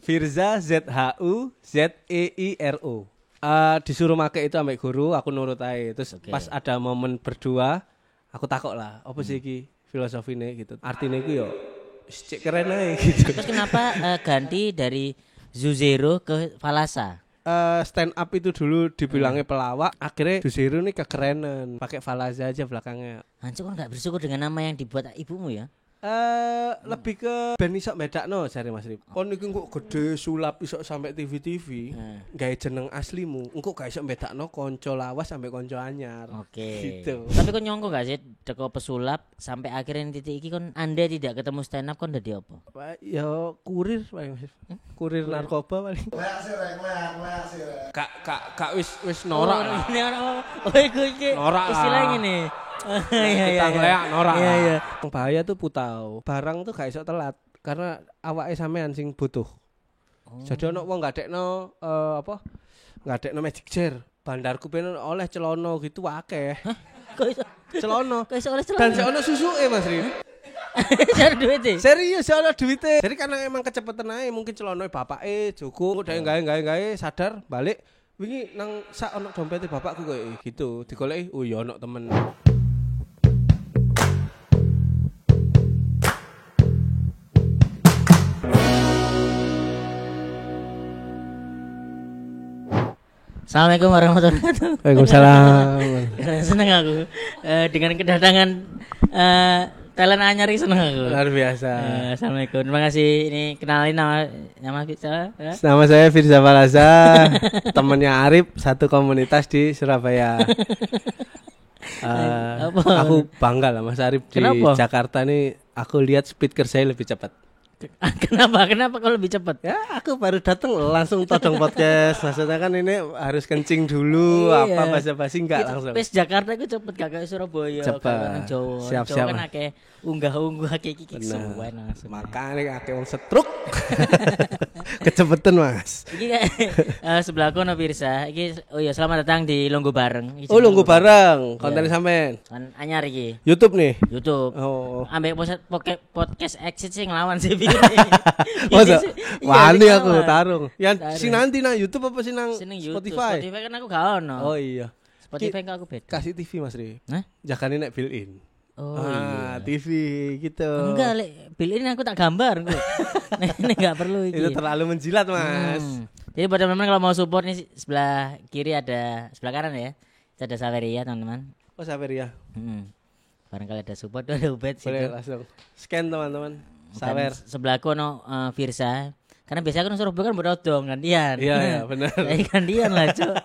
Firza Z H U Z E I R O. Disuruh make itu ambek guru, aku nurut aja. Terus pas ada momen berdua, aku takok lah, apa sih iki filosofine gitu. Artinya iku yo cek keren aja gitu. Terus kenapa ganti dari Zuzero ke Falasa? Stand up itu dulu dibilangnya pelawak, akhirnya Zuzero ini kekerenan, pakai Falaza aja belakangnya. Hancur kan nggak bersyukur dengan nama yang dibuat ibumu ya? Lebih ke ben iso bedakno jare Mas Rip. Kon iki engko gede sulap iso sampai TV-TV, gawe jeneng aslimu, engko gak iso bedakno kanca lawas sampai kanca anyar. Oke. Gitu. Tapi kon nyongko gak sih teko pesulap sampai akhirnya titik iki kon anda tidak ketemu stand up kon dadi apa? Ya kurir paling Mas. Kurir narkoba paling. Kak wis norak lah. Oh iku iki. Istilah ngene. Iya. Kita ngeleak norak. Iya. Yang bahaya tuh putau. Barang tuh gak iso telat karena awake sampean sing butuh. Oh. Jadi ono wong gadekno apa? Gadekno magic chair. Bandarku ben oleh celono gitu akeh. Hah? Kok iso? Celono. Kok iso oleh celono? Dan sik ono susuke Mas Rip. Cari duit. Serius sik ono duwite. Jadi karena emang kecepetan ae mungkin celonone bapake Joko dhek gawe-gawe sadar balik wingi nang sak ono dompete bapakku koyo gitu. Digoleki oh ya ono temen. Assalamualaikum warahmatullahi wabarakatuh. Waalaikumsalam. Seneng aku dengan kedatangan talent anyar ini seneng aku. Luar biasa. Assalamualaikum. Terima kasih. Ini kenalin nama kita. Nama saya Firza Falaza, temennya Arif, satu komunitas di Surabaya. Aku bangga lah Mas Arif di Kenapa? Jakarta nih. Aku lihat speed kerjanya lebih cepat. Kenapa? Kenapa kalau lebih cepat? Ya, aku baru datang langsung todong podcast. Maksudnya kan ini harus kencing dulu, iya. Apa basa-basi enggak langsung. Wis Jakarta iku cepet gak kayak Surabaya, gak Jawa. Siap-siap. Jawa kan akeh unggah-ungguh akeh iki suwen langsung. Makane akeh wong setruk. Kecepetan, Mas. Iki sebelahku ono Firza. Iki oh iya selamat datang di Longgo Bareng. Iki oh, Longgo Bareng, konten sampean. Kan anyar iki. YouTube nih. YouTube. Oh. Ambek podcast exit sing nglawan sih. Masa? Wani aku tarung. Yang sing nanti nang YouTube apa sing nang Spotify? Spotify kan aku gak ono. Oh iya. Spotify kan aku beda. Kasih TV Mas Ri. Hah? Jagane nek built-in. Oh iya. TV gitu. Enggak, lek built-in aku tak gambar engko. Ini enggak perlu iki. Itu terlalu menjilat, Mas. Jadi buat teman-teman kalau mau support nih sebelah kiri ada, sebelah kanan ya. Itu ada Saweria, teman-teman. Oh, Saweria. Heeh. Barangkali ada support ada Ubed situ. Boleh langsung scan teman-teman. Sawer. Sebelahku ono Firza. Karena biasanya aku nang Surabaya kan bododong gantian. Iya, benar. Gantian lah, Cuk.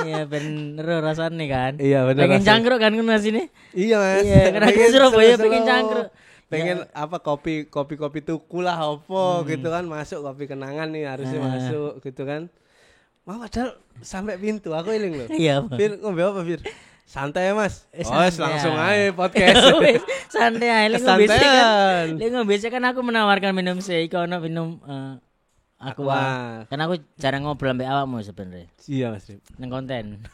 Iya, bener rasane kan. Iya, bener. Pengen cangkruk kan ngono sini. Iya, Mas. Iya, karena aku Surabaya pengen cangkruk. Pengen ya. Apa kopi tuku lah opo gitu kan, masuk kopi kenangan nih harusnya masuk gitu kan. Wah, padahal sampai pintu aku eling lho. Iya, Fir, ngombe apa, Fir? Santai ya Mas. Oh, langsung aja podcast. Santai aja. Lek ngombe kan aku menawarkan minum sih, iku ono minum aqua. Karena aku jarang ngobrol ambek awakmu sebenarnya. Iya Mas. Nang konten.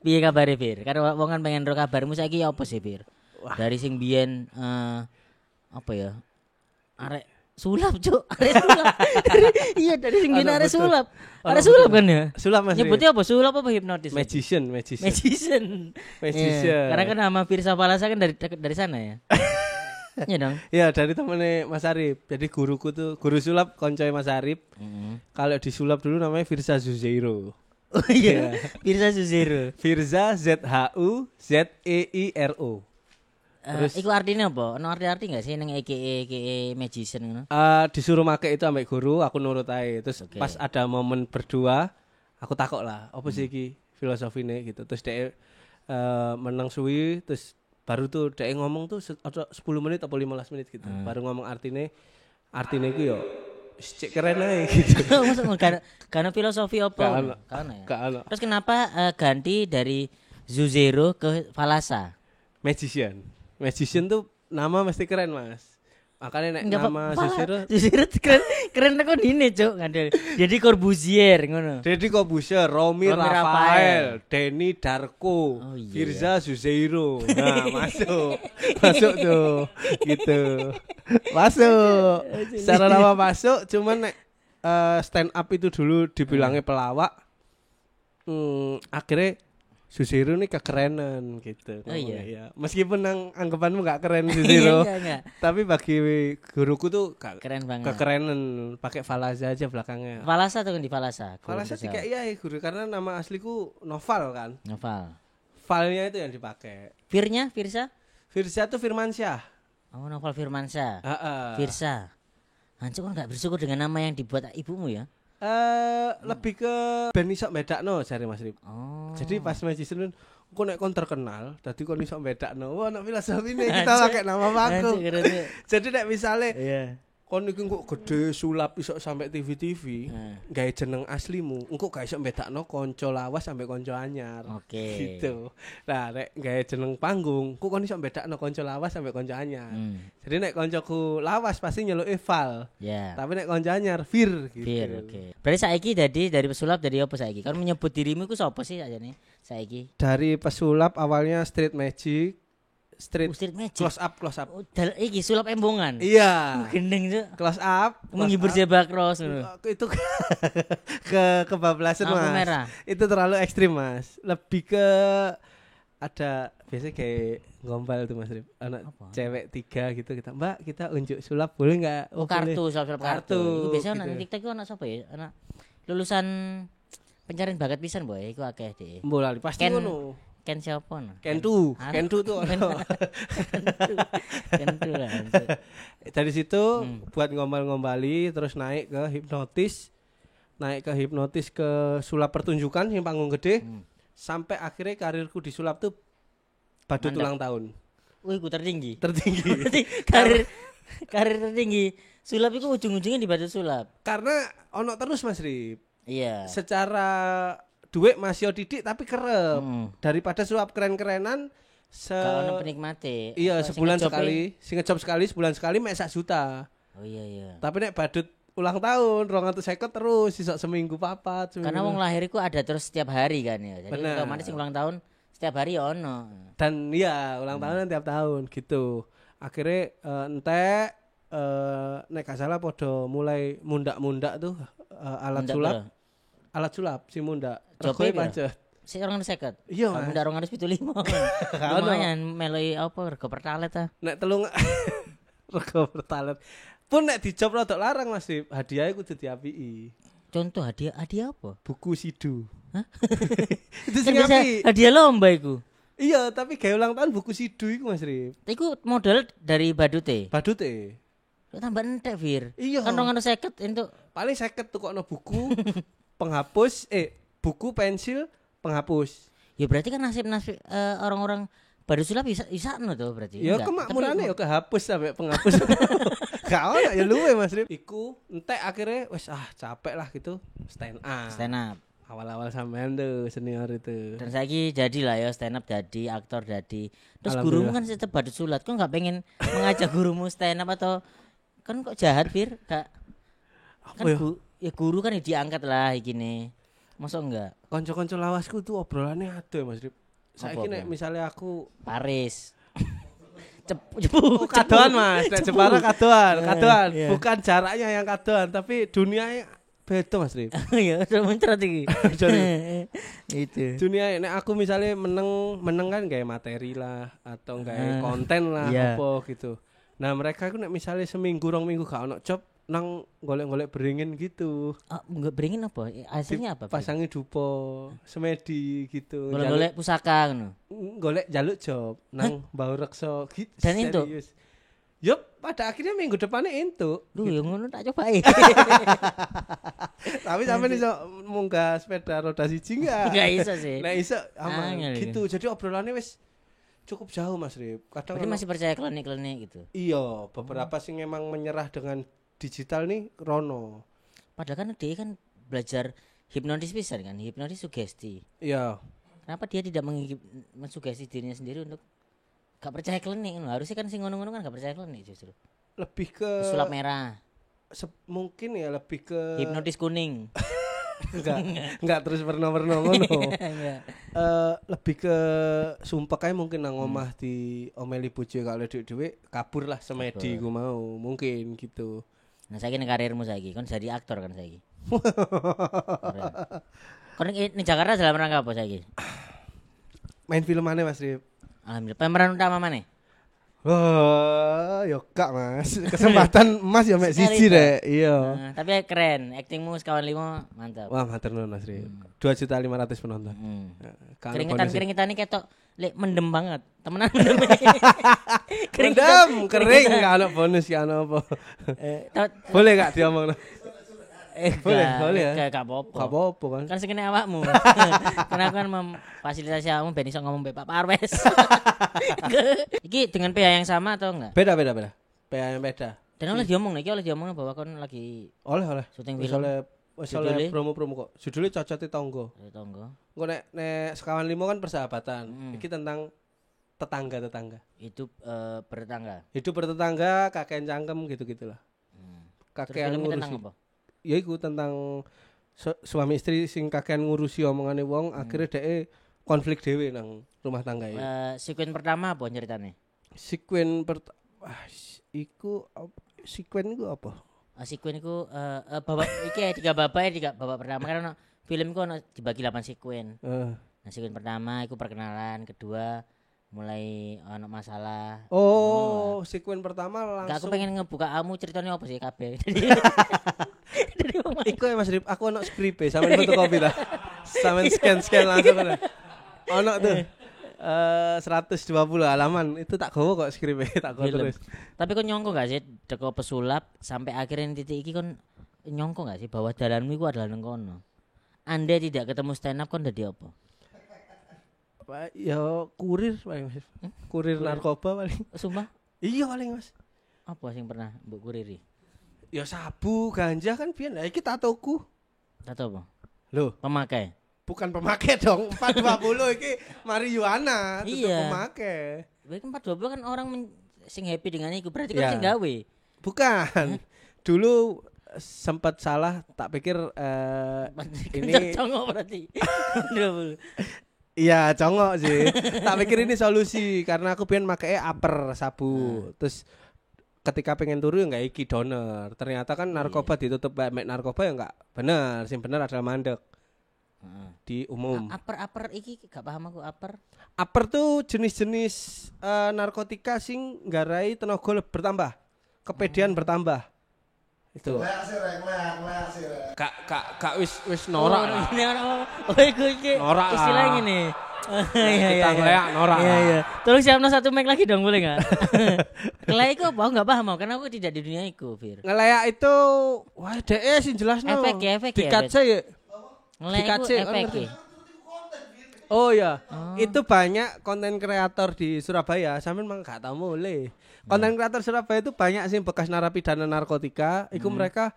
Piye kabare Fir? Kan wong kan pengen ro kabarmu saiki apa sih Fir? Dari sing biyen apa ya? Arek sulap, Cuk. Arek sulap. Iya, dari sing biyen arek sulap. Arek sulap kan ya? Sulap Mas. Nyebutnya apa? Sulap apa hipnotis? Magician. Yeah. Karena kan nama Firza Falaza kan dari sana ya. Iya dong. Iya, dari temennya Mas Arif. Jadi guruku tuh guru sulap koncoe Mas Arif. Kalau disulap dulu namanya Firza Zuzero. Oh iya. Firza Zuzero. Firza Z H U Z E I R O. Terus iku artinya apa? Ono arti-arti enggak sih nang EKE magician ngono? Disuruh make itu ambek guru, aku nurut ae. Terus pas ada momen berdua, aku takok lah, apa sih iki filosofine gitu. Terus dhek menang suwi, terus baru tuh dhek ngomong tuh 10 menit atau 15 menit gitu. Baru ngomong artine iku yo cek keren ae gitu. Maksud karena filosofi apa? Karena ya. Terus kenapa ganti dari Zuzero ke Falasa? Magician. Magician tuh nama mesti keren, Mas. Makanya nek nama Susiro Susiro keren kok dine, Cuk, ngandel. Jadi Corbuzier ngono. Deddy Corbuzier, Romi Rafael, Denny Darko, Oh, iya. Firza Suzeiro. Nah, masuk. Masuk tuh. Gitu. Masuk. Secara nama masuk, cuman nek stand up itu dulu dibilangnya pelawak. Akhirnya Susiro ini kekerenan gitu. Oh, iya. Ya. Meskipun nang anggapanmu gak keren Susiro. Iya, enggak. Tapi bagi guruku tuh gak Keren banget. kekerenan, pakai Falaza aja belakangnya. Falasa tuh kan di Falasa. Guru Falasa Susiro. tiga iya guru karena nama asliku Noval kan. Noval. Valnya itu yang dipakai. Firnya, Firsa? Firza tuh Firmansyah. Oh, Noval Firmansyah. Heeh. Firsa. Hancur kan gak bersyukur dengan nama yang dibuat ibumu ya? Lebih ke ben iso bedakno jare Mas Rip. Oh. Jadi pas magician engko nek kon terkenal, dadi kon iso bedakno. Wah, nek filosofine kita pakai nama panggung. Hancur, keren. Jadi nek misale Iya. kon iki kok gede sulap iso sampai TV-TV, gawe jeneng aslimu, engko gak iso bedakno kanca lawas sampai kanca anyar. Oke. Gitu. Nah, nek gawe jeneng panggung, engko kon iso bedakno kanca lawas sampai kanca anyar. Jadi nek kancaku lawas pasti nyeluke Val. Ya. Tapi nek kanca anyar Fir gitu. Fir, oke. Berarti saiki jadi dari pesulap jadi apa saiki? Kan menyebut dirimu iku sapa sih sakjane saiki? Dari pesulap awalnya street magic, street Oh, street magic. close up, close up. Oh, iki sulap embongan. Iya. Gendeng, Cuk. Close up, close Menghibur up. Zebra Cross ngono. Itu ke kebablasan Lampu Mas. merah. Itu terlalu ekstrim Mas. Lebih ke ada biasanya kayak gombal tuh Mas Rip. Anak Apa? cewek tiga gitu kita, "Mbak, kita unjuk sulap boleh nggak?" Oh, "Oh, kartu, boleh." sulap-sulap kartu. Kartu, Iku biasanya anak gitu. TikTok iku anak sapa ya? Anak lulusan pencarian bakat pisan, Boy. Iku akeh deh. Mbok lali pasti ngono. Ken siapa no? Kentu, Ah. Kentu tuh ono. Kentu. Kentu lah. anjir. Dari situ buat ngombal-ngombali terus naik ke hipnotis. Naik ke hipnotis ke sulap pertunjukan yang panggung gede. Sampai akhirnya karirku di sulap tuh badut Mandek. ulang tahun. Wih, iku tertinggi. Tertinggi. Berarti karir tertinggi. Sulap itu ujung-ujungnya di badut sulap. Karena ono terus Mas Rip. Iya. Secara duit masih didik tapi kerep. Daripada sulap keren-kerenan se Gak ono penikmate. Iya, Apa, sing sebulan ngejob-e? sekali, sing ngejob sekali, sebulan sekali mek sak juta. Oh iya iya. Tapi nek badut ulang tahun 250 terus sisok seminggu papat, seminggu. Karena wong lahir iku ada terus setiap hari kan ya. Jadi Bener. otomatis sing ulang tahun setiap hari ya ono. Dan iya, ulang tahunan tiap tahun gitu. Akhirnya entek nek gak salah podo mulai mundak-mundak tuh alat Mundak sulap. piro? Alat sulap si mundak. Jobe Regoe piro? pancet. Sik 250. Iya, Kamu Mas. ndak 275. Lumayan meloi apa rego pertalite ta. Nek telung rego pertalite. Pun nek dijob rodok larang Mas, Rip. Hadiahnya kudu diapiki. Contoh hadiah hadiah apa? Buku sidu. Hah? Itu Kan sing biasa apik. hadiah lomba iku. Iya, tapi gawe ulang tahun buku sidu iku Mas Rip. Iku modal dari badute. Badut e. Kok tambah entek, Fir. Iya. Kan 250 entuk Paling 50 tukokno buku penghapus buku pensil penghapus. Ya berarti kan nasib-nasib orang-orang badut sulap bisa bisa no tuh berarti. Ya Enggak. kemakmurane ya kehapus sampai penghapus. Gak ono ya luwe Mas Rip. Iku entek akhirnya wis ah capek lah gitu stand up. Stand up. Awal-awal sampean tuh senior itu. Dan saiki jadilah ya stand up jadi, aktor jadi. Terus Alhamdulillah. gurumu kan tetep badut sulap. Kok nggak pengen mengajak gurumu stand up atau kan kok jahat, Fir? Gak Apa kan ya? ya guru kan ya diangkat lah gini. Masa enggak? Konco-konco lawasku tuh obrolannya aduh ya Mas Rip. Saiki Apa, nek apa? misalnya aku Paris. Cepu, cepu, Oh, kadoan Mas, nek Jepara kadoan, kadoan. iya. Bukan jaraknya yang kadoan, tapi dunianya beda Mas Rip. Ya, udah muncrat iki. Sorry. Itu. Dunia nek aku misalnya meneng meneng kan gawe materi lah atau gawe konten lah iya. apa gitu. Nah, mereka itu nek misalnya seminggu rong minggu gak ono job nang golek-golek beringin gitu. Oh, enggak beringin apa? Hasilnya apa? Pasangi dupo, semedi gitu. Golek-golek pusaka ngono. Jaluk- golek jaluk job nang Bau Rekso gitu. Dan entuk? Serius. Yup, pada akhirnya minggu depannya entuk. Duh, yang ngono tak cobain. Tapi sampe iso munggah sepeda roda siji enggak? Enggak iso sih. Nah, iso aman Angel iki. gitu. Jadi obrolannya wis cukup jauh Mas Rip. Kadang Berarti masih percaya klinik-klinik gitu. iya, beberapa sing emang menyerah dengan digital nih rono. Padahal kan dia kan belajar hipnotis pisan kan, hipnotis sugesti. Iya. Kenapa dia tidak mensugesti dirinya sendiri untuk gak percaya klinik ngono? Harusnya kan sing ngono-ngono kan gak percaya klinik justru. Lebih ke Sulap merah, mungkin ya lebih ke hipnotis kuning. Enggak terus werna-werna ngono. Enggak. Lebih ke sumpek ae mungkin nang omah di omeli bojo kalau duit-duit kabur lah semedi ku mau mungkin gitu. Nah saiki ning karirmu saiki kon jadi aktor kan saiki. Kon ning Jakarta dalam rangka apa saiki? Main film mana Mas Rip? Alhamdulillah. Pemeran utama mana? Wah, yo gak Mas. Kesempatan Mas ya mek siji rek. Iya. Nah, tapi keren, aktingmu sekawan limo mantap. Wah, matur nuwun Mas Rip. 2.500.000 penonton. Keringetan ini ketok lek mendem banget. Temenan mendem. Mendem, kering gak ono bonus gak ono apa. Boleh gak diomongno? Boleh ya. Gak apa-apa. Gak apa-apa kan. Kan sing kena awakmu. Karena aku kan memfasilitasi awakmu ben iso ngomong mbek Pak Parwes. Iki dengan PH yang sama atau enggak? Beda. PH yang beda. Dan oleh diomong iki oleh diomong bahwa kon lagi oleh syuting film. Oleh promo-promo kok. Judulnya Cocote Tonggo. Tonggo. Engko nek sekawan limo kan persahabatan. Iki tentang tetangga-tetangga. Hidup bertetangga. Hidup bertetangga, kakean cangkem gitu-gitulah. Kakean ngurusi. Apa? Ya iku tentang suami istri sing kakean ngurusi omongane wong, akhirnya dhek konflik dhewe nang rumah tangga iki. Sekuen pertama apa ceritane? Sekuen iku sekuen iku apa? Sekuen iku babak iki tiga babak pertama kan ono film iku ono dibagi 8 sekuen. Nah, sekuen pertama iku perkenalan, kedua mulai ono masalah. Oh, sekuen pertama langsung. Enggak, aku pengen ngebuka kamu ceritanya apa sih kabeh. Iku ya Mas Rip, aku ono skripe sampean fotokopi ta. Sampean scan-scan langsung kan. Ono tuh. 120 halaman itu tak gowo kok skripe, tak gowo terus. Tapi kon nyongko gak sih teko pesulap sampai akhirnya titik iki kon nyongko gak sih bahwa dalanmu iku adalah nang kono. Anda tidak ketemu stand up kon dadi apa? Ya kurir paling Mas. Kurir narkoba paling. Sumpah? Iya paling Mas. Apa sing pernah mbok kuriri? Ya sabu, ganja kan biyen. Lah iki tatoku. Tato apa? Loh, pemakai. Bukan pemakai dong. 420 iki marijuana, tutup iya. Pemakai. Berarti 420 kan orang sing happy dengan iku, berarti kan sing gawe. Bukan. Dulu sempat salah tak pikir ini congok berarti. Iya, congok sih. Tak pikir ini solusi karena aku pengen make upper sabu. Terus ketika pengen turu ya enggak iki donor. Ternyata kan narkoba ditutup mek narkoba ya enggak bener. Sing bener adalah mandek. Di umum. Upper iki gak paham aku upper. Upper tuh jenis-jenis narkotika sing nggarai tenaga bertambah. Kepedean bertambah. Itu. Kak wis norak. Oh iku iki. Istilah ngene. Iya. Kita ngeleak norak. Iya. Tolong siapno satu mic lagi dong boleh enggak? Ngeleak iku apa? Aku enggak paham karena aku tidak di dunia iku, Fir. Ngeleak itu wah dhek sing jelasno. Efek. Dikace ya. Ngeleak iku efek. Oh ya, itu banyak konten kreator di Surabaya, sampean memang gak tau mulai. Konten kreator Surabaya itu banyak sih bekas narapidana narkotika, itu mereka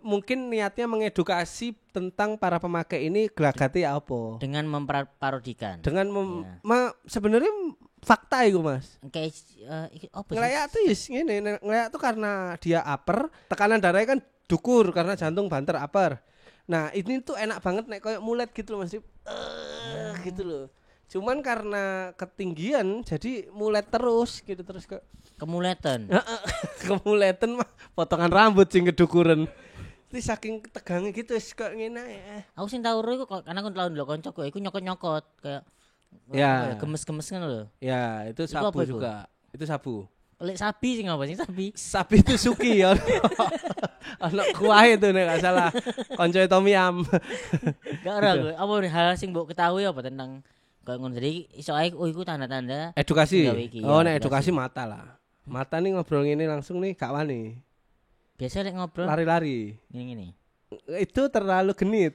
mungkin niatnya mengedukasi tentang para pemakai ini gelagate apa. Dengan memparodikan. Dengan sebenarnya fakta itu Mas. Kayak apa sih? Ngeleak tuh yes ngene, ngeleak tuh karena dia upper, tekanan darahnya kan dukur karena jantung banter upper. Nah, ini tuh enak banget nek koyo mulet gitu loh Mas. Gitu loh. Cuman karena ketinggian jadi mulet terus gitu terus ke kemuletan. Kemuletan mah potongan rambut sing kedukuran. Itu saking tegangnya gitu wis kok ngene ae. Aku sing tau ro iku karena aku tau ndelok koncoku iku nyokot-nyokot kayak ya gemes-gemes ngono lho. Ya, itu sabu juga. Itu sabu. Lek sapi sing apa sing sapi? Sapi itu suki ya. Ono kuah itu nek gak salah. Koncoe Tom Yam. Gak ora aku. Apa hal sing mbok ketahui apa tentang koyo ngono. Jadi iso ae oh iku tanda-tanda edukasi. Oh nek edukasi mata lah. Mata nih ngobrol ngene langsung nih gak wani. Biasa lek ngobrol lari-lari. Ngene-ngene. Itu terlalu genit.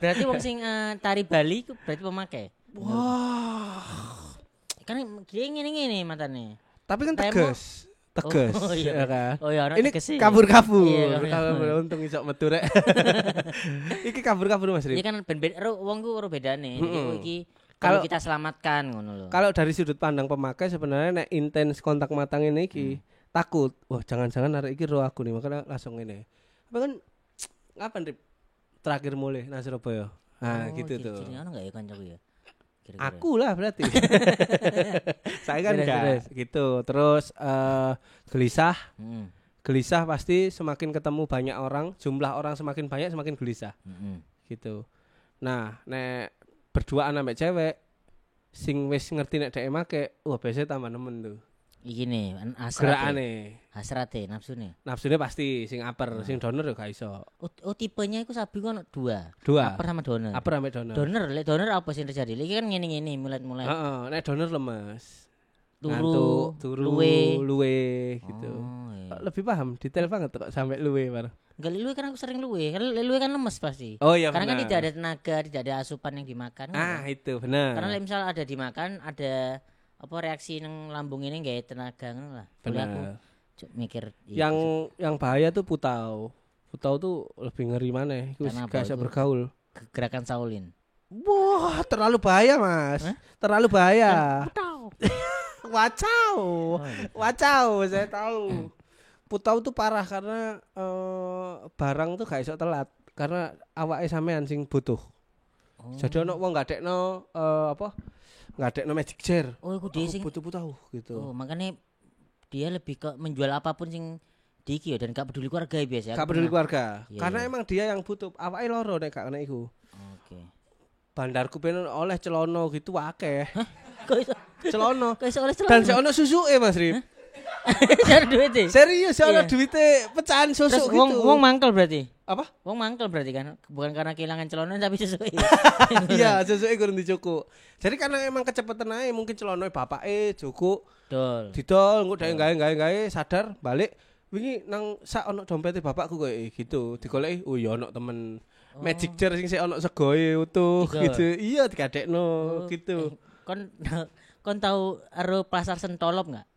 Berarti wong sing tari Bali iku berarti pemakai. Wah. Kan ngene-ngene matane. Tapi kan tegas. Oh, iya. Ya kan? Oh iya, ini kabur-kabur. Iya, kabur untung iso metu rek. Iki kabur-kabur Mas Rip. Iya kan ben wong ku ora bedane. Iki kalau kita selamatkan ngono lho. Kalau dari sudut pandang pemakai sebenarnya nek intens kontak matang ini iki Takut. Wah, jangan-jangan arek iki ro aku nih, makanya langsung ngene. Apa kan kapan Rip? Terakhir mulai nang Surabaya. Nah, Oh, gitu tuh. Ciri-ciri ono enggak ya kancaku ya? Kira-kira. Aku lah berarti. Saya kan Terus, enggak terus. gitu. Terus gelisah. Heeh. Gelisah pasti semakin ketemu banyak orang, jumlah orang semakin banyak semakin gelisah Heeh. gitu. Nah, nek berduaan ambek cewek sing wis ngerti nek dhek make, wah biasanya tambah nemen tuh. Iki nih, hasrate. Gerakane, Hasrate, nafsune. nafsune pasti sing upper, sing donor ya gak iso. Oh, tipenya iku sabi ku ono dua. Dua. Upper sama donor. Upper ambek donor. Donor, lek donor apa sing terjadi? Iki kan ngene-ngene mulai-mulai Heeh, nek donor lemes. turu, Ngantuk, turu, luwe. luwe gitu. Oh, iya. Kok lebih paham, detail banget kok sampai luwe par. Enggak, luwe kan aku sering luwe. Karena luwe kan lemes pasti. Oh iya Karena kan benar. tidak ada tenaga, tidak ada asupan yang dimakan. Ah, itu benar. Karena lek misal ada dimakan, ada apa reaksi nang lambung ini nggak tenaga ngono lah. Boleh aku Benar. cuk mikir iya, Yang bahaya tuh putau. Putau tuh lebih ngeri mana? Iku wis Karena apa gak bisa iku? bergaul. gerakan Shaolin. Wah, terlalu bahaya, Mas. Terlalu bahaya. Putau. Wacau. Oh, iya. Wacau, saya tahu. Putau tuh parah karena barang tuh gak iso telat karena awake sampean sing butuh. Oh. Jadi ono wong gadekno apa? Gadekno magic chair. Oh, iku dia Aku sing butuh putau gitu. Oh, makanya dia lebih ke menjual apapun sing diki ya dan gak peduli keluarga ya biasa. Gak peduli keluarga. Iya, Karena iya. emang dia yang butuh. Awake loro nek gak kena iku. Oke. Bandarku pengen oleh celono gitu akeh. Kok iso Celono. kok iso oleh celana? Dan sik ono susuke Mas Rip. Cari duit e. Serius sik ono Iya. duite pecahan Terus susuk wong gitu. wong mangkel berarti. Apa? Wong mangkel berarti kan bukan karena kehilangan celana tapi susu. Iya, susuke kurang dicukuk. Jadi karena emang kecepatan ae mungkin celonone bapake cukup Betul. didol engko dhek gawe-gawe sadar balik wingi nang sak ono dompete bapakku koyo gitu. Digoleki oh iya ono temen. Magic chair sing sik ono segoe utuh Didol. gitu. Iya digadekno gitu. Kon kon tahu ero pasar Sentolop nggak?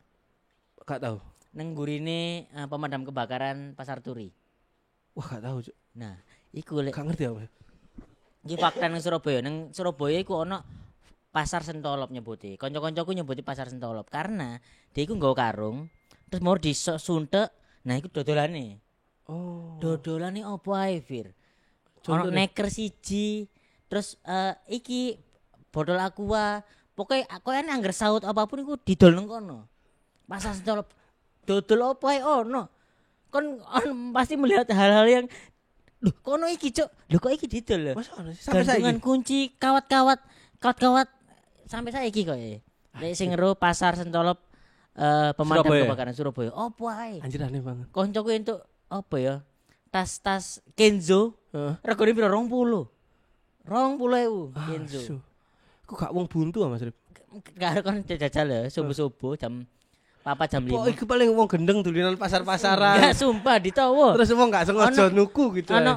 Gak tahu. Neng gurine pemadam kebakaran Pasar Turi. Wah, gak tahu, Cuk. Nah, iku lek Gak ngerti apa. iki fakta nang Surabaya. Nang Surabaya iku ono pasar Sentolop nyebuti. Kanca-kancaku nyebuti pasar Sentolop karena dia iku nggawa karung terus mau disuntek. Nah, iku dodolane. Oh. Dodolane opo ae, Fir? Ono Contohnya? neker siji, terus iki botol aqua, pokoknya koyo angger saut apapun iku didol nang kono. Pasar Sentolop dodol opo ae ono. Kon on, pasti melihat hal-hal yang loh, kono iki, Cuk. Loh, kok iki didol lho? Masa ono sih sampai Gantungan saiki. kunci, kawat-kawat, kawat-kawat sampai saiki kok. Lek sing ngero pasar Sentolop pemadam Surabaya. kebakaran Surabaya. Opo ae? Anjir aneh banget. Koncoku entuk apa ya? Tas-tas Kenzo Heeh. regane piro 20. 20.000 Kenzo. Asu. Ku gak wong buntu ah Mas Rip. Karo kon jajal ya subuh-subuh jam 4 jam 5. Kok iku paling wong gendeng dulinan pasar-pasaran. Enggak sumpah ditawa. Terus wong gak sengaja Ono- nuku gitu. Ono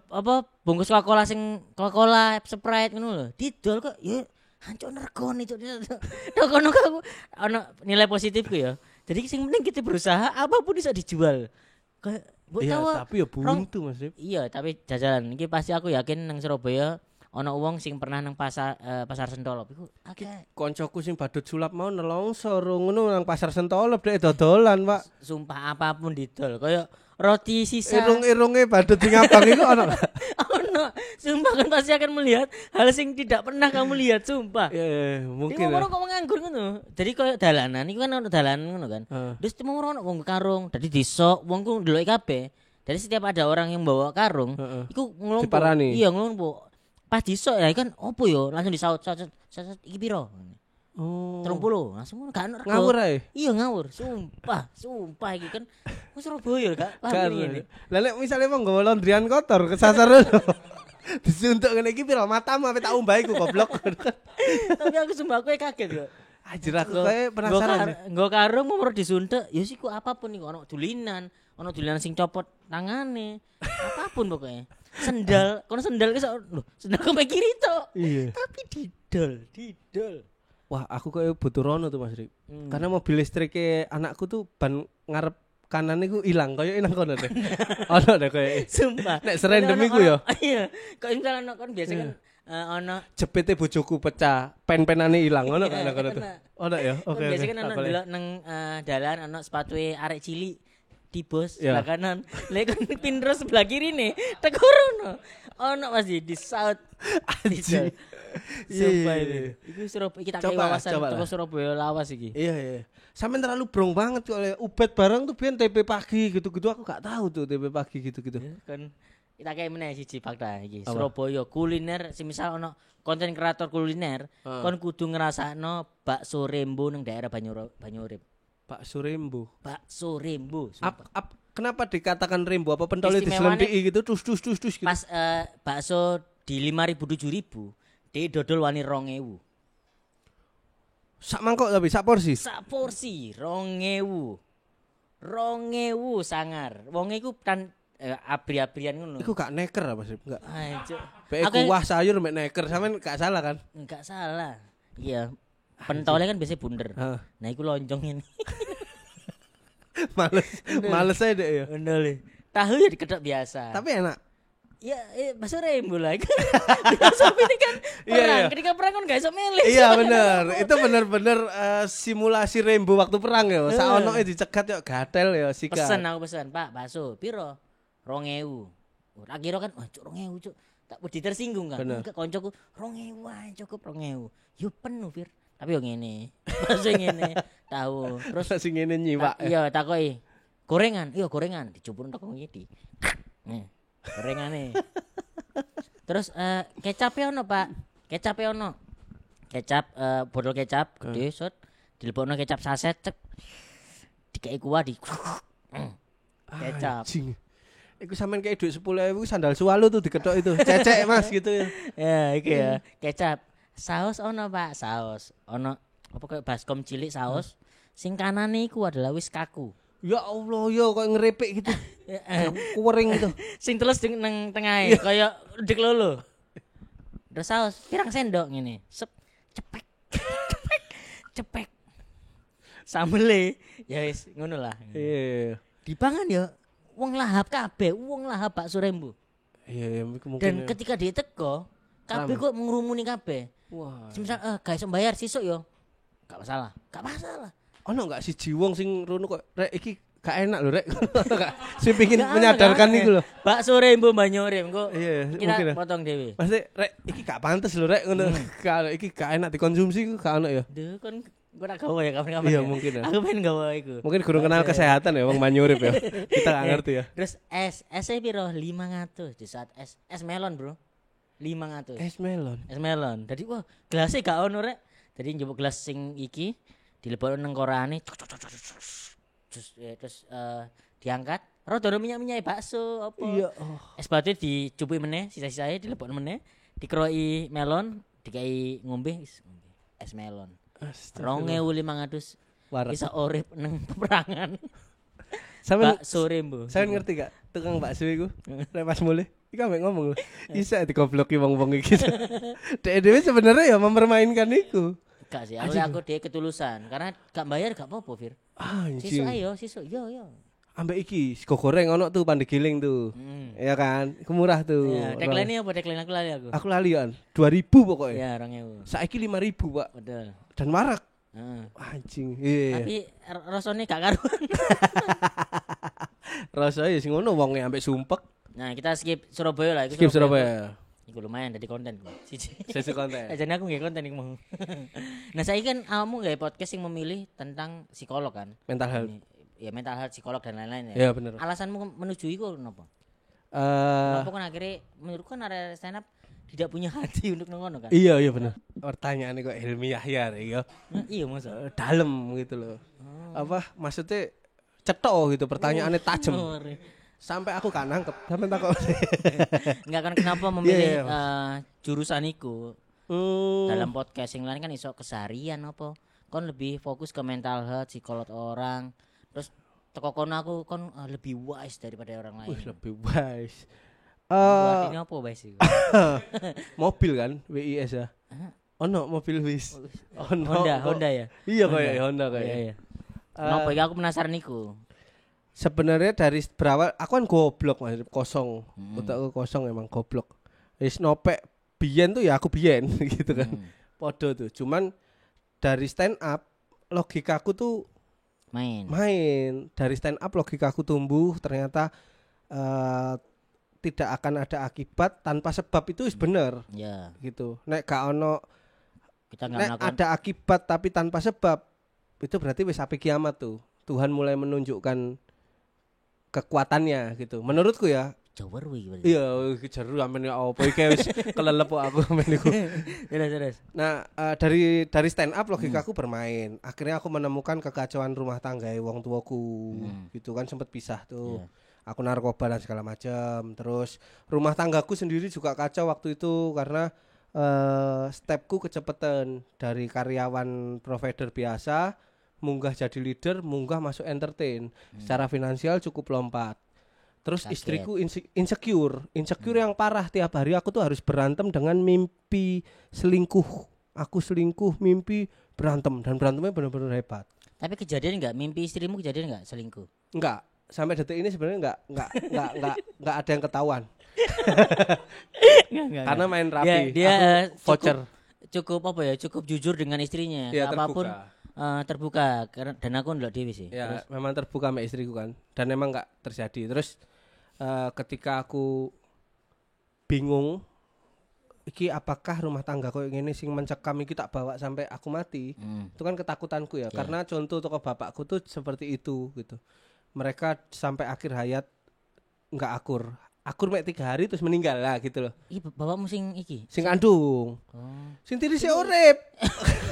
apa bungkus Coca-Cola sing Coca-Cola Sprite ngono lho. Didol kok ya hancur regane cuk. Tok kono kok aku ono nilai positifku ya. Jadi sing penting kita berusaha apapun bisa dijual. Kayak mbok Iya, tahu tapi ya buntu Mas Rip. Iya, tapi jajalan iki pasti aku yakin nang Surabaya ono wong sing pernah nang pasar pasar Sentolop iku akeh. Koncoku sing badut sulap mau nelongso ngono nang pasar Sentolop dek dodolan, Pak. Sumpah apapun didol kaya roti sisa. Irung-irunge badut sing abang iku ono. Ono, sumpah kan pasti akan melihat hal sing tidak pernah kamu lihat, sumpah. Iya, iya, Mungkin mungkin. mau ya. kok nganggur ngono. Jadi koyo dalanan iku kan ono dalanan ngono kan. Heeh. Terus mau ono wong karung, dadi disok wong ku ndeloki kabeh. Jadi setiap ada orang yang bawa karung, Heeh. iku ngelumpuk. Diparani. Iya, ngelumpuk. Pas disok ya kan opo yo langsung disaut saut saut, saut iki piro? Oh. 30 langsung ngono gak ono rego. Ngawur ae. Iya ngawur, sumpah, sumpah iki kan wong Surabaya gak paham Kan. ini. Lah nek misale wong nggawa laundryan kotor kesasar lho. Disuntuk ngene iki piro matamu ape tak umbah iku goblok. Tapi aku sumpah aku kaget kok. Anjir aku kayak penasaran. sih. Nggo karung mau disuntek, ya sih ku apapun iku ono dulinan, ono dulinan sing copot tangane, apapun pokoknya. Sendal, kono sendal ki sok lho, sendal kok mek kiri tok. Iya. Tapi didol, didol. Wah, aku kayak butuh rono tuh Mas Rip. Hmm. Karena mobil listriknya anakku tuh ban ngarep kanan iku ilang koyo nang kono deh. Ono deh koyo. Sumpah. Nek serandom Ono- iku ya. Iya. Kok misalnya ono kon biasa kan Ono Jepite bojoku pecah, pen-penane ilang ono gak nang kono tuh? Ono ya. Oke. Biasanya kan ono delok nang dalan ono sepatue arek cilik di bos sebelah kanan. Lek kon pindro sebelah kiri nih, teko rono. Ono pasti di saut. Anjing. Sumpah iki. Iku Surabaya iki tak kei wawasan teko Surabaya lawas iki. Iya, iya. Sampeyan terlalu brong banget kok ubet bareng tuh biyen TP pagi gitu-gitu aku gak tahu tuh TP pagi gitu-gitu. Kan kita kayak meneh siji fakta iki. Surabaya kuliner, semisal ono konten kreator kuliner, kon kudu ngrasakno bakso Rembo nang daerah Banyurip. Bakso Rembo. Bakso Rembo. Kenapa dikatakan Rembo? Apa pentolnya diselendiki gitu tus tus tus tus gitu. Pas bakso di 5.000 7.000, dhek dodol wani 2.000. Sak mangkok tapi sak porsi. Sak porsi 2.000. 2.000 sangar. Wong iku tan abri-abrian ngono. Iku gak neker apa sih? Enggak. Ayo. Kuah sayur mek neker, sampean gak salah kan? Enggak salah. Iya. Pentolnya kan biasanya bunder. Nah, iku lonjong ini. Males aja deh ya. Bener. Tahu ya diketok biasa. Tapi enak. Ya, bakso Rembo lah. Filosofi ini kan perang. Iya. Ketika perang kan gak iso milih. Iya bener. Itu bener-bener simulasi Rembo waktu perang ya. Saonoke dicegat yo gatel ya sikat. Pesen aku pesen, Pak, bakso piro? 2.000. Tak kira kan, wah cuk 2.000 cuk. Tak wedi tersinggung kan. Enggak koncoku 2.000 ae cukup 2.000. Yo penuh, Fir. Tapi yo ngene. Bakso ngene, tahu. Terus sing ngene nyiwak. Iya, takoki. Gorengan, iya gorengan dijupuk teko ngene. Nih, gorengane. Terus kecape ono, Pak. Kecape ono. Kecap botol kecap gede sot, dilebokno kecap saset cek. Dikeki kuah di kecap. Anjing. Iku sampean kayak duit 10.000 sandal suwalu tuh diketok itu. Cecek Mas gitu ya. Ya, iki ya. Kecap. Saus ono, Pak, saus. Ono apa kayak baskom cilik saus. Sing kanane iku adalah wis kaku. Ya Allah, ya kok ngerepek gitu. Kuwering gitu. Sing teles nang tengahe kaya dik lolo. Terus saus pirang sendok ngene. Sep cepek. Cepek. Cepek. Sambele ya wis ngono lah. Iya. Dipangan ya wong lahap kabeh, wong lahap bakso Rembo. Iya, mungkin. Dan ketika dia teko, kabeh kok ngrumuni kabeh. Wah. Misal gak iso bayar sisuk yo. Gak masalah, gak masalah. Ono gak siji wong sing rono kok rek iki gak enak lho rek. Gak sing pengin menyadarkan iku lho. Bakso Rembo Banyurip kok. Iya, kita potong dhewe. Pasti rek iki gak pantes lho rek ngono. Kalau iki gak enak dikonsumsi ku gak ono ya. Duh kon gue tak gawe ya kapan-kapan. Iya mungkin ya. Aku pengen gawe iku. Mungkin kurang kenal kesehatan ya wong Banyurip ya. Kita gak ngerti ya. Terus es piro? 500 di saat es melon, Bro. 500. Es melon. Es melon. Jadi wah, gelasnya gak ono rek. Jadi njupuk gelas sing iki dilebokno nang korane. Terus diangkat. Rada minyak-minyak bakso apa. Iya. Oh. Es batu dicupuki meneh, sisa-sisae dilebokno meneh, dikeroki melon, dikai ngombe es melon. 2.500 bisa urip nang peperangan. Sampeyan bakso Rembo. Sampeyan ngerti gak tukang bakso iku? Nek pas mulih iku ambek ngomong lho. Isa digobloki wong-wong iki. Dhek dhewe sebenarnya ya mempermainkan iku. Gak sih, aku dhek ketulusan karena gak bayar gak apa-apa, Fir. Anjing. Sisuk ayo, sisuk yo yo. Ambek iki sego goreng ono tuh Pandegiling tuh. Iya kan? Iku murah tuh. Ya, tagline apa tagline aku lali aku. Aku lali kan. 2000 pokoknya. Ya, 2000. Saiki 5000, Pak. Betul. Dan warak. Heeh. Anjing. Iya. Tapi rasane gak karuan. Rasane ya sing ngono wonge ambek sumpek. Nah, kita skip Surabaya lah iku. Skip Surabaya. Iku lumayan dadi konten. Siji. Sesi konten. Jane aku nggih konten iku mau. Nah, saiki kan awakmu gawe podcast yang memilih tentang psikolog kan. Mental health. Ya mental health, psikolog dan lain-lain ya. Iya bener. Alasanmu menuju iku napa? Kenapa kan akhirnya menurutku kan area stand up tidak punya hati untuk nongono kan? Iya iya bener. Pertanyaannya kok ilmiah ya iya. Iya masa. Dalam gitu loh. Apa maksudnya cetok gitu pertanyaannya tajam. Sampai aku gak nangkep. Sampai takut. Enggak kan kenapa memilih jurusan iku? Dalam podcast yang lain kan iso keseharian apa. Kon lebih fokus ke mental health, psikolog orang. Terus teko kono aku kon lebih wise daripada orang lain. Wih, lebih wise. Artinya apa wise iku? Mobil kan, WIS ya. Ono mobil wis. Ono Honda, Honda ya. Iya kayak Honda kayak. Iya, iya. Kenapa iki aku penasaran iku. Sebenarnya dari berawal aku kan goblok Mas, kosong. Otakku kosong emang goblok. Wis nopek biyen tuh ya aku biyen gitu kan. Podo tuh. Cuman dari stand up logikaku tuh main. Dari stand up logikaku tumbuh, ternyata tidak akan ada akibat tanpa sebab itu wis bener. Ya. Gitu. Nek gak ono, kita nggak nek melakukan ada akibat tapi tanpa sebab itu berarti wis api kiamat tuh. Tuhan mulai menunjukkan kekuatannya gitu. Menurutku ya. Jawa ruwi berarti. Iya, jeru amen ya apa iki wis kelelep kok aku amen iku. Terus. Nah, dari stand up logikaku bermain. Akhirnya aku menemukan kekacauan rumah tangga wong tuaku. Gitu kan sempet pisah tuh. Yeah. Aku narkoba dan segala macam. Terus rumah tanggaku sendiri juga kacau waktu itu karena stepku kecepatan dari karyawan provider biasa munggah jadi leader, munggah masuk entertain. Secara finansial cukup lompat. Terus kaget. Istriku insecure yang parah. Tiap hari aku tuh harus berantem dengan mimpi selingkuh. Aku selingkuh, mimpi berantem, dan berantemnya benar-benar hebat. Tapi kejadian enggak? Mimpi istrimu kejadian enggak selingkuh? Enggak. Sampai detik ini sebenarnya enggak ada yang ketahuan. Enggak. Karena main rapi. Dia aku voucher. Cukup apa ya? Cukup jujur dengan istrinya. Ya, apapun terbuka. Dan aku ndelok dhewe sih. Ya, terus memang terbuka sama istriku kan. Dan memang enggak terjadi. Terus ketika aku bingung iki apakah rumah tangga koyo ngene sing mencekam iki tak bawa sampai aku mati. Itu kan ketakutanku ya. Karena contoh tokoh bapakku tuh seperti itu gitu. Mereka sampai akhir hayat enggak akur. Akur mek 3 hari terus meninggal lah gitu loh. Iki bapakmu sing iki? Sing kandung. Oh. Sing tiri sik urip.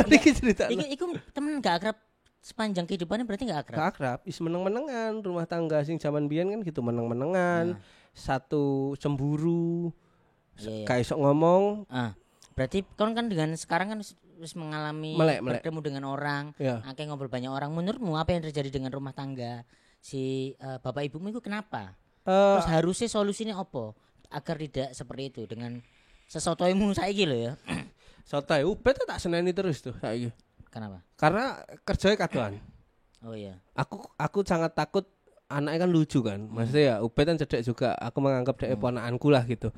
Iki cerita. Iki iku temen enggak akrab sepanjang kehidupannya berarti enggak akrab. Enggak akrab, is meneng-menengan rumah tangga sing zaman biyen kan gitu meneng-menengan. Satu cemburu. Iya. Gak iso ngomong. Berarti kon kan dengan sekarang kan wis mengalami melek. Bertemu dengan orang, akeh ngobrol banyak orang. Menurutmu apa yang terjadi dengan rumah tangga si bapak ibumu itu kenapa? Terus harusnya solusinya apa agar tidak seperti itu dengan sesotoimu saiki lho ya. Sotoy ubet tak seneni terus tuh saiki. Kenapa? Karena kerjanya kadoan. Oh iya. Aku sangat takut anaknya kan lucu kan. Maksudnya ya Ubed kan cedek juga. Aku menganggap dhek ponakanku lah gitu.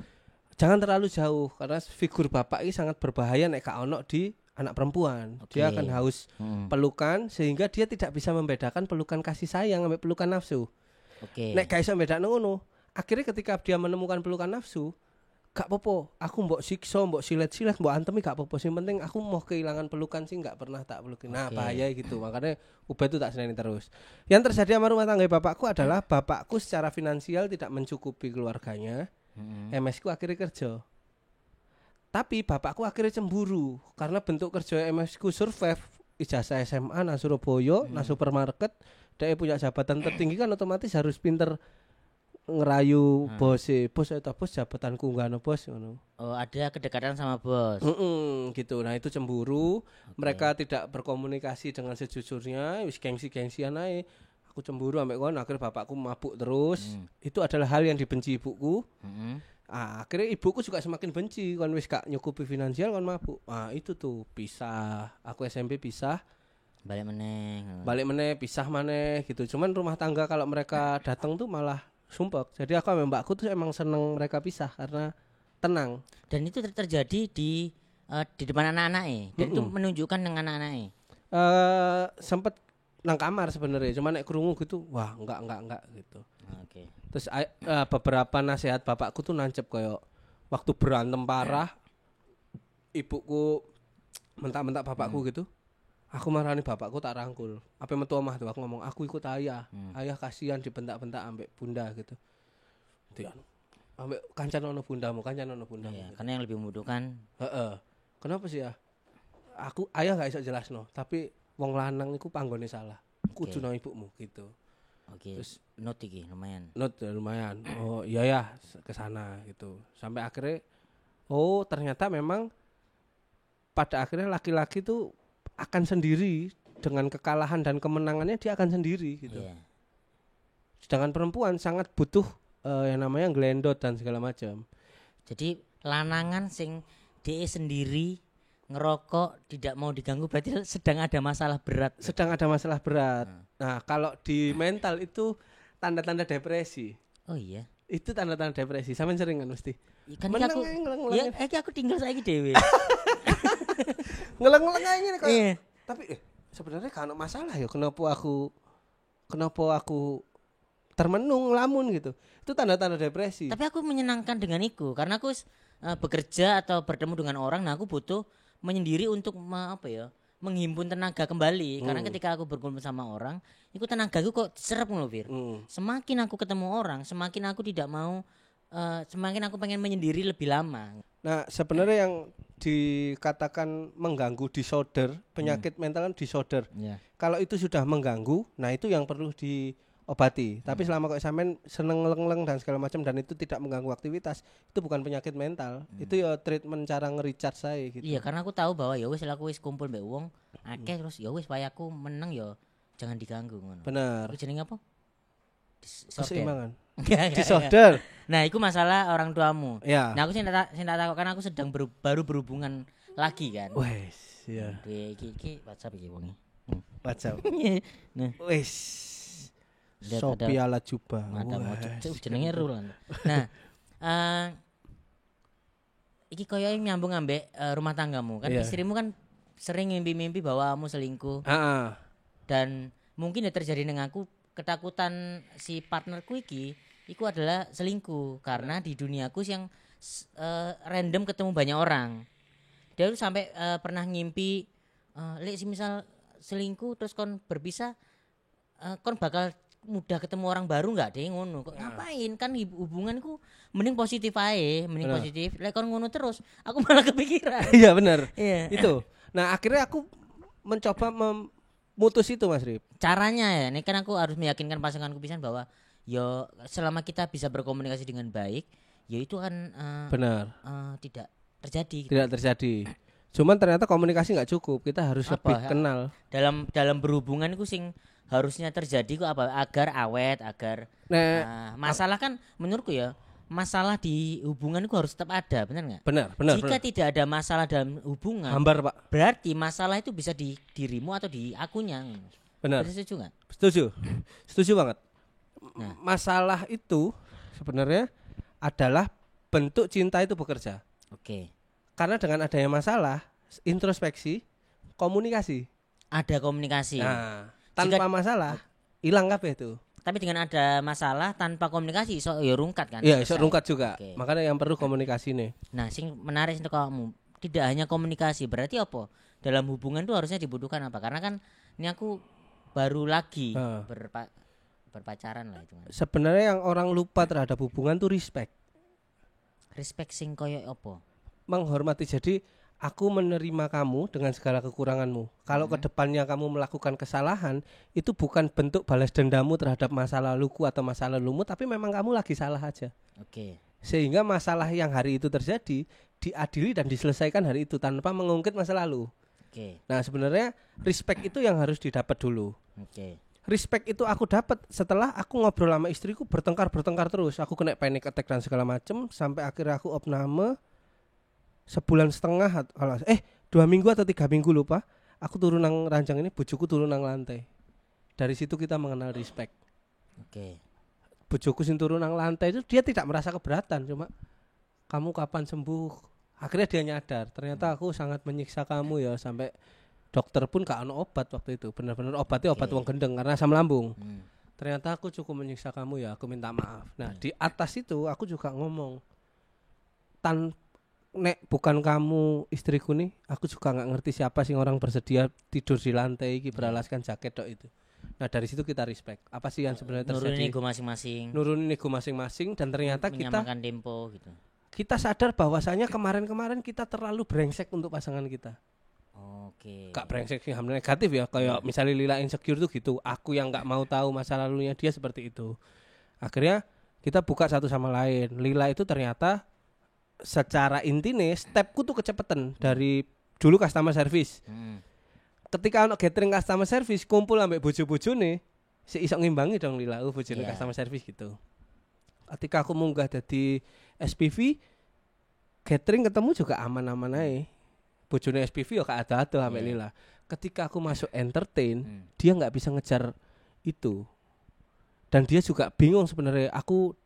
Jangan terlalu jauh karena figur bapak ini sangat berbahaya nek gak ono di anak perempuan. Okay. Dia akan haus pelukan sehingga dia tidak bisa membedakan pelukan kasih sayang sampai pelukan nafsu. Oke. Nek gak iso bedakno ngono, akhirnya ketika dia menemukan pelukan nafsu, gak popo, aku mbok siksa, mbok silet-silet, mbok antemi gak popo. Sing penting aku mau kehilangan pelukan sih gak pernah tak pelukin. Nah, bahaya gitu. Makanya Ubed itu tak seneni terus. Yang terjadi sama rumah tangga bapakku adalah bapakku secara finansial tidak mencukupi keluarganya. MS ku akhirnya kerja. Tapi bapakku akhirnya cemburu karena bentuk kerja MS ku survive ijazah SMA nang Surabaya, nang supermarket, dia punya jabatan tertinggi kan otomatis harus pinter ngerayu bose. Bos eta bos jabatanku nggano bos ngono. Oh, ada kedekatan sama bos. Gitu. Nah, itu cemburu. Mereka tidak berkomunikasi dengan sejujurnya, wis gengsi-gengsian ae. Aku cemburu ambek kon, akhirnya bapakku mabuk terus. Itu adalah hal yang dibenci ibuku. Akhirnya ibuku juga semakin benci kon wis gak nyukupi finansial kon mabuk. Ah, itu tuh pisah. Aku SMP pisah. Balik meneh pisah maneh gitu. Cuman rumah tangga kalau mereka datang tuh malah sumpek. Jadi aku sama mbakku tuh emang seneng mereka pisah karena tenang. Dan itu terjadi di depan anak-anaknya. Dan itu menunjukkan dengan anak-anaknya. Sempet nang kamar sebenarnya, cuman nek krungu gitu, wah enggak gitu. Oke. Terus beberapa nasihat bapakku tuh nancep koyo waktu berantem parah, ibuku mentak-mentak bapakku gitu. Aku marani bapakku tak rangkul. Apa metu omah tuh aku ngomong, aku ikut ayah. Ayah kasihan dibentak-bentak ambek bunda gitu. Dian. Ambek kancan ono bundamu, kancan ono bundamu. Iya, gitu. Karena yang lebih membutuhkan. Heeh. Kenapa sih ya? Aku ayah gak iso jelasno, tapi wong lanang iku panggone salah. Kudu nang ibumu gitu. Oke. Terus note iki lumayan. Note lumayan. Oh iya ya ke sana gitu. Sampai akhirnya oh ternyata memang pada akhirnya laki-laki tuh akan sendiri dengan kekalahan dan kemenangannya dia akan sendiri gitu. Yeah. Sedangkan perempuan sangat butuh yang namanya glendot dan segala macam. Jadi lanangan sing dhek sendiri ngerokok tidak mau diganggu berarti sedang ada masalah berat. Sedang ada masalah berat. Nah, kalau di mental itu tanda-tanda depresi. Oh iya. Itu tanda-tanda depresi. Sampeyan sering kan mesti. Ya kan Meneng aku ae ngeleng-ngeleng. ya iki aku tinggal saiki dhewe. Ngeleng-ngeleng ae ngene koyo. Iya. Tapi sebenarnya gak ono masalah ya kenapa aku termenung lamun gitu. Itu tanda-tanda depresi. Tapi aku menyenangkan dengan iku karena aku bekerja atau bertemu dengan orang, nah aku butuh menyendiri untuk apa ya? Menghimpun tenaga kembali karena ketika aku berkumpul sama orang, iku tenagaku kok serep ngono, Fir. Semakin aku ketemu orang, semakin aku tidak mau semakin aku pengen menyendiri lebih lama. Nah, sebenarnya yang dikatakan mengganggu disorder, penyakit mental kan disorder. Iya. Kalau itu sudah mengganggu, nah itu yang perlu diobati. Tapi selama kok sampean seneng leng-leng dan segala macam dan itu tidak mengganggu aktivitas, itu bukan penyakit mental. Itu ya treatment cara nge-recharge saya gitu. Iya, karena aku tahu bahwa ya wis lah aku wis kumpul mbek wong akeh terus ya wis wayaku meneng ya jangan diganggu ngono. Benar. Iku jenenge apa? Disorder. Keseimbangan. Enggak. Disorder. Nah, itu masalah orang tuamu. Ya. Nah, aku sih tak takut karena aku sedang baru berhubungan lagi kan. Wes, ya. Duwe iki WhatsApp iki wonge. WhatsApp. Nah, Wes. Lihat Sophia Lajuba. mata Wes. mau jenenge Rulan. Nah, iki koyo nyambung ambek rumah tanggamu kan. Iya. Istrimu kan sering mimpi-mimpi bahwa kamu selingkuh Heeh. dan mungkin ya terjadi dengan aku ketakutan si partnerku iki iku adalah selingkuh karena di duniaku yang random ketemu banyak orang. Dia tuh sampai pernah ngimpi lek si misal selingkuh terus kon berpisah kon bakal mudah ketemu orang baru nggak deh ngono. Kok ngapain kan hubunganku mending positif ae, mending Bener. positif. Lek kon ngono terus aku malah kepikiran. Iya benar. Iya. Itu. Nah, akhirnya aku mencoba memutus itu Mas Rip. Caranya ya, ini kan aku harus meyakinkan pasanganku pisan bahwa yo selama kita bisa berkomunikasi dengan baik, ya itu kan Benar. tidak terjadi gitu. Tidak terjadi. Cuman ternyata komunikasi nggak cukup. Kita harus Apa? lebih kenal. Dalam berhubungan itu sing harusnya terjadi kok apa agar awet, agar Nah, masalah kan menurutku ya, masalah di hubungan itu harus tetap ada, benar nggak? benar, benar, Jika benar. tidak ada masalah dalam hubungan, Hambar, Pak. berarti masalah itu bisa di dirimu atau di akunya. Benar. Setuju nggak? Setuju. Setuju banget. Nah. Masalah itu sebenarnya adalah bentuk cinta itu bekerja. Oke. Karena dengan adanya masalah, introspeksi, komunikasi. Ada komunikasi. Nah, tanpa masalah hilang kabeh itu. Tapi dengan ada masalah tanpa komunikasi iso ya rungkat kan. Iya, iso Selesai. rungkat juga. Oke. Makanya yang perlu komunikasi nih. Nah, sing menarik untuk kamu tidak hanya komunikasi, berarti apa? Dalam hubungan tuh harusnya dibutuhkan apa? Karena kan ini aku baru lagi Heeh. berpacaran lah itu kan. Sebenarnya yang orang lupa terhadap hubungan tuh respect. Respect sing koyo apa? Menghormati. Jadi aku menerima kamu dengan segala kekuranganmu. Kalau kedepannya kamu melakukan kesalahan, itu bukan bentuk balas dendamu terhadap masa laluku atau masa lalumu, tapi memang kamu lagi salah aja. Oke. Sehingga masalah yang hari itu terjadi diadili dan diselesaikan hari itu tanpa mengungkit masa lalu. Oke. Nah, sebenarnya respect itu yang harus didapat dulu. Oke. Respect itu aku dapat setelah aku ngobrol sama istriku bertengkar-bertengkar terus. Aku kena panic attack dan segala macem sampai akhirnya aku opname sebulan setengah kalau 2 minggu atau 3 minggu lupa. Aku turun nang ranjang ini, bojoku turun nang lantai. Dari situ kita mengenal respect. Oke. Bojoku sing turun nang lantai itu dia tidak merasa keberatan, cuma kamu kapan sembuh? Akhirnya dia nyadar, ternyata aku sangat menyiksa kamu ya sampai dokter pun gak ono obat waktu itu. Benar-benar obatnya obat Oke. wong gendeng karena asam lambung. Ternyata aku cukup menyiksa kamu ya, aku minta maaf. Nah, di atas itu aku juga ngomong tan nek bukan kamu istriku nih, aku juga nggak ngerti siapa sih orang bersedia tidur di lantai iki beralaskan jaket dok itu. Nah, dari situ kita respect. Apa sih yang sebenarnya Nurunin terjadi? ego masing-masing. Nurunin ego masing-masing dan ternyata menyamakan tempo gitu. kita sadar bahwasanya kemarin-kemarin kita terlalu brengsek untuk pasangan kita. Oke. Gak brengsek sih hal negatif ya, kayak misalnya Lila insecure tuh gitu, aku yang gak mau tahu masa lalunya dia seperti itu. Akhirnya kita buka satu sama lain. Lila itu ternyata secara intine stepku tuh kecepatan dari dulu customer service. Ketika ono gathering customer service kumpul ambek bojo-bojone, si iso ngimbangi dong Lila, oh bojone Iya. customer service gitu. Ketika aku munggah dadi SPV, gathering ketemu juga aman-aman ae. Bojone SPV yo gak ado-ado ambek Iya. Lila. Ketika aku masuk entertain, dia nggak bisa ngejar itu. Dan dia juga bingung sebenarnya aku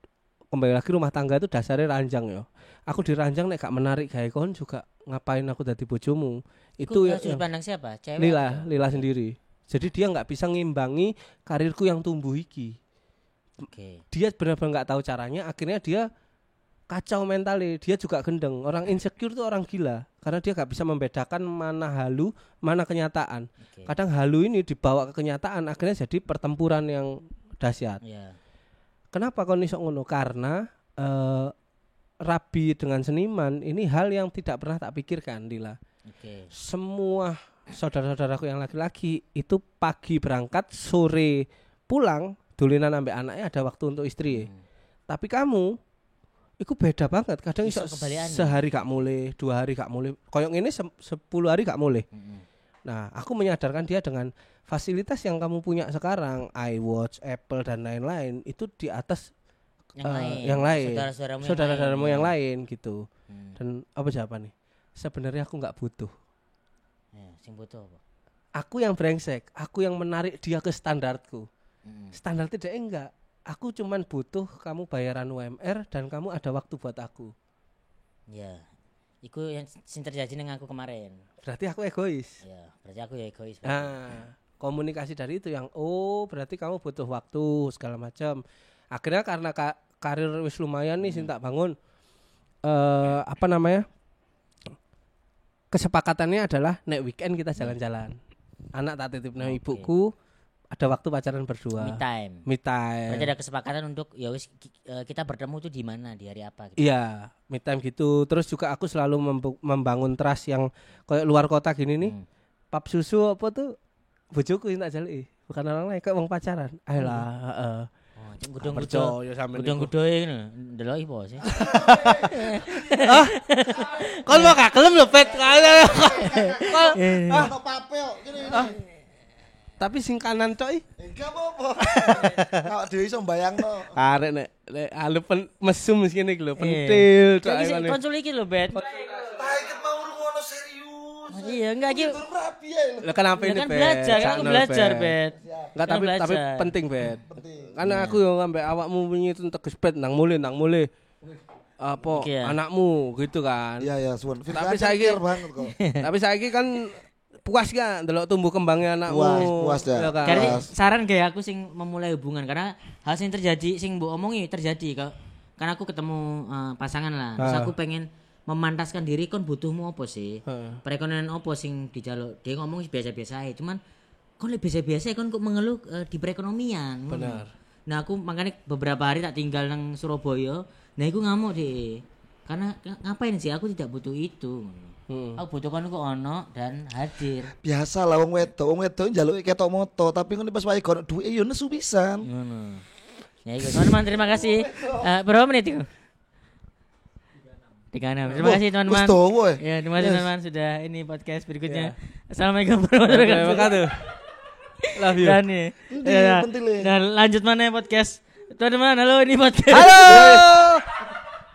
kembali lagi rumah tangga itu dasarnya ranjang ya. Aku diranjang nek gak menarik gawe kon juga ngapain aku dadi bojomu. Itu ya, sudut pandang siapa? Cewek. Lila, Lila sendiri. Jadi dia nggak bisa ngimbangi karirku yang tumbuh iki. Oke. Dia benar-benar nggak tahu caranya, akhirnya dia kacau mentalnya, dia juga gendeng. Orang insecure tuh orang gila karena dia nggak bisa membedakan mana halu, mana kenyataan. Oke. Kadang halu ini dibawa ke kenyataan, akhirnya jadi pertempuran yang dahsyat. Iya. Kenapa kon iso ngono? Karena rabi dengan seniman ini hal yang tidak pernah tak pikirkan, Dila. Oke. Semua saudara-saudaraku yang laki-laki itu pagi berangkat, sore pulang, dulinan ambek anaknya, ada waktu untuk istri. Tapi kamu iku beda banget. Kadang iso sehari gak mulai, 2 hari gak mulai. Koyok ini 10 hari gak mulai. Nah, aku menyadarkan dia dengan fasilitas yang kamu punya sekarang, iWatch, Apple dan lain-lain itu di atas yang lain. Saudara-saudaramu yang lain gitu. Dan apa jawabannya? Sebenarnya aku nggak butuh. Ya, sing butuh apa? Aku yang brengsek, aku yang menarik dia ke standarku. Standar tidak enggak. Aku cuman butuh kamu bayaran UMR dan kamu ada waktu buat aku. Ya, itu yang sing terjadi dengan aku kemarin. Berarti aku egois. Ya, berarti aku ya egois. Nah, komunikasi dari itu yang oh berarti kamu butuh waktu segala macam. Akhirnya karena karir wis lumayan nih sing tak bangun, apa namanya? Kesepakatannya adalah nek weekend kita jalan-jalan. Anak tak titip nang ibuku. Ada waktu pacaran berdua. Me time. Me time. Berarti ada kesepakatan untuk ya wis kita bertemu tuh di mana, di hari apa gitu. Iya, me time gitu. Terus juga aku selalu membangun trust yang kayak luar kota gini nih. Pap susu apa tuh bojoku yang tak jaluki, bukan orang lain, kayak wong pacaran. Ayolah, heeh. Oh, gudang-gudang ngono. Ndeloki apa sih? Ah. Kon mau gak gelem lho, Pet. Kon ono papel ngene. Tapi sing kanan tok i. Enggak apa-apa. Awak dhewe iso mbayangno. Arek nek alu mesum ngene iki lho, pentil tok ae. Konsul iki lho, Bet. Ta iki mau ngono serius. Iya, enggak iki. Lah kenapa ini, Bet? Bet? Belajar, aku belajar, Bet. Enggak, tapi penting, Bet. Karena aku yo sampe awakmu wingi teges Bet nang mule, nang mule. Apa anakmu gitu kan. Iya, iya, suwun. Tapi saiki banget kok. Tapi saiki kan puas gak ndelok tumbuh kembangnya anakmu? Puas ya. Kan? Karena saran kayak aku sing memulai hubungan karena hal sing terjadi sing mbok omongi terjadi kok. Karena aku ketemu pasangan lah. Terus aku pengen memantaskan diri kon butuhmu apa sih? Perekonomian apa sing dijaluk? Dia ngomong biasa-biasa ae, cuman kon lebih biasa-biasa kon kok mengeluh di perekonomian. Benar. Nah, aku makanya beberapa hari tak tinggal nang Surabaya. Nah, aku ngamuk deh. Karena ngapain sih aku tidak butuh itu. Aku butuh kon kok ono dan hadir. Biasa lah wong wedok njaluke ketok moto, tapi ngono pas wae gono duwe yo nesu pisan. Ngono. Ya iku teman-teman, terima kasih. Berapa menit itu? 36. Terima kasih teman-teman. Ya, terima kasih teman-teman sudah ini podcast berikutnya. Assalamualaikum warahmatullahi wabarakatuh. Love you. Dan ya, dan lanjut mana podcast. Teman-teman, halo ini podcast. Halo.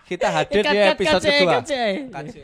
Kita hadir di episode kedua. Cut.